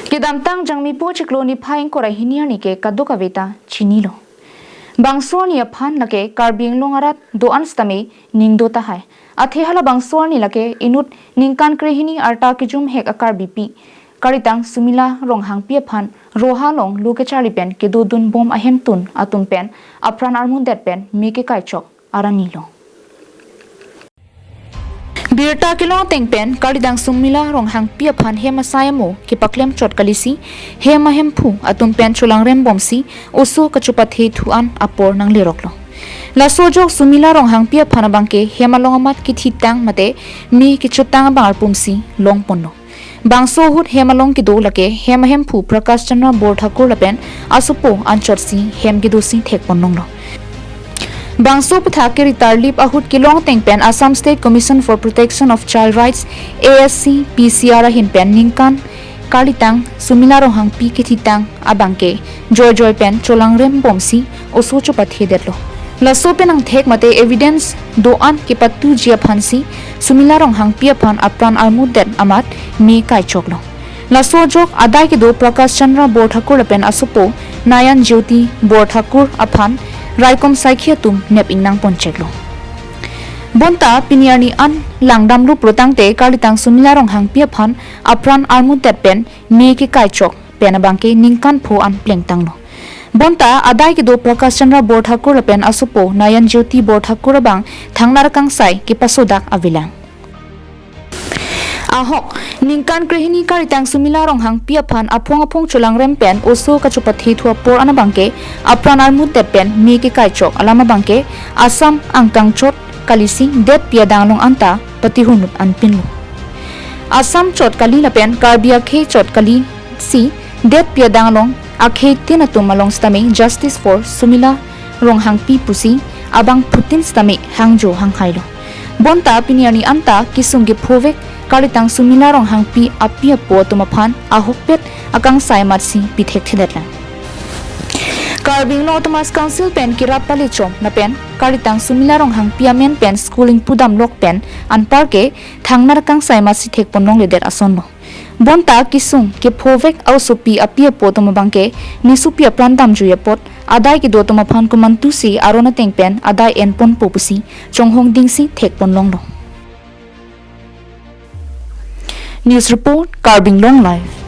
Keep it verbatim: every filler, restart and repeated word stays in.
Kedamtang Jangmipo chiklo niphai ingkoi ra hini arni ke kadokave ta chinilo. Bangso arni aphan lake Karbi Anglong arat do-an sitame ning do tahai. Athe halabangso arni lake inut ningkan krehini arta kejum hek a-Karbipi Karitang Sumila Ronghangpi aphan Roha along lo kecharli pen kedodun bom ahemtun atum pen apran armudet pen me kekai chok arnilo. Birta kelong ateng pen Karitang Sumila Ronghangpi aphan hem asai amo kepaklem chot kalisi hem ahemphu atum pen cholangrem bomsi oso kachopathe thu-an apor nangleroklo. Laso ajok Sumila Ronghangpi aphan abangke hem along amat kethitang mate me kechotang abang arpumsi longponlo. Bangso ahut hem along kedo lake hem ahemphu Prakash Chandra Borthakur lapen asopo anchotsi hem kedosi thekponlonglo. Bangso aputhak keritarlip ahut kelong ateng pen Assam State Commission for Protection of Child Rights, A S C P C R ahin pen ningkan Karitang Sumila Ronghangpi kethitang abangke joijoi pen cholangrem bomsi oso chopathedetlo. Laso pen angthek mate evidence do-an kepatuji aphansi Sumila Ronghangpi aphan apran armudet amat me kai choklo. Laso ajok adai kedo Prakash Chandra Borthakur lapen asopo Nayan Jyoti Borthakur aphan raikom saikhi atum nep ingnang poncheklo. Bonta pini arni an langdamlo pulotangte Karitang Sumila Ronghangpi aphan apran armudet pen me kekai chok pen abangke ningkan pho an plengtanglo. Bonta adai kedo Prakash Chandra Borthakur lapen asopo Nayan Jyoti Borthakur abang thangnar kangsai kepasodak avelang. Ahok, ningkan krehini Karitang Sumila Ronghangpi aphan aphong aphong cholangrem pen oso kachopathe thu apor an abangke apran armudet pen me kekai chok alam abangke Assam angkang chot kalisi detpi adang along anta patihunut anpinlo. Assam chot kali lapen Karbi akhei chot kalisi detpi adang along akheitin atum along sitame Justice for Sumila Ronghangpi pusi abangphutin sitame hangjo hanghailo. Bonta pini arni anta kesung kephovek Karitang Sumila Ronghangpi api apo atum aphan ahokpet akangsai amatsi pithekthedetlang. Karbi Anglong Autonomous Council pen kerap pale chom lapen Karitang Sumila Ronghangpi amen pen school ingpu damlok pen anparke thangnar kangsai amatsi thekponlongledet asonlo. Bonta kesung kephovek a-osopi api apo atum abangke nesopi apran damjui apot adai kedo atum aphan komantusi aron ateng pen adai enponpo pusi chonghong dingsi thekponlonglo. News report, Karbi Anglong Live.